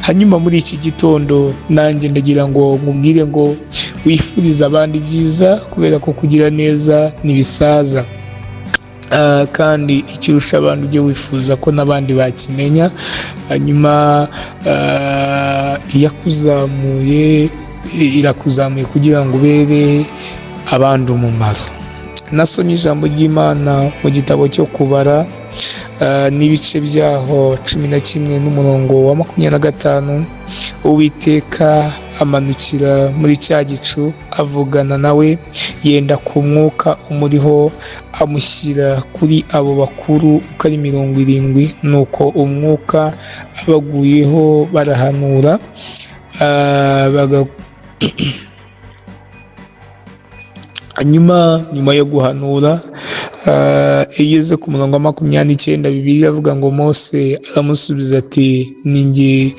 Hanyuma muri iki gitondo nanjye ndagira ngo nkubwire ngo wifurize abandi ibyiza, kubera ko kugira neza ntibisaza. Kandi icyo urusha abantu ujye wifuza ko n'abandi bakimenya. Hanyuma iyakuzamuye irakuzamuye kugira ngo ubere abandi umumaro. Nasomye ijambo ry'Imana mu gitabo cyo Kubara n'ibice byaho 11 n'umurongo wa 25. Uwiteka amanukira muri cya gicu avugana nawe, yenda ku mwuka umuriho amushyira kuri abo bakuru uko ari 70. Nuko umwuka abaguyeho barahanura. Hanyuma nyuma yo guhanura, iyo ugeze ku murongo wa 29, Bibiliya iravuga ngo Mose aramusubiza ati: "Ni njye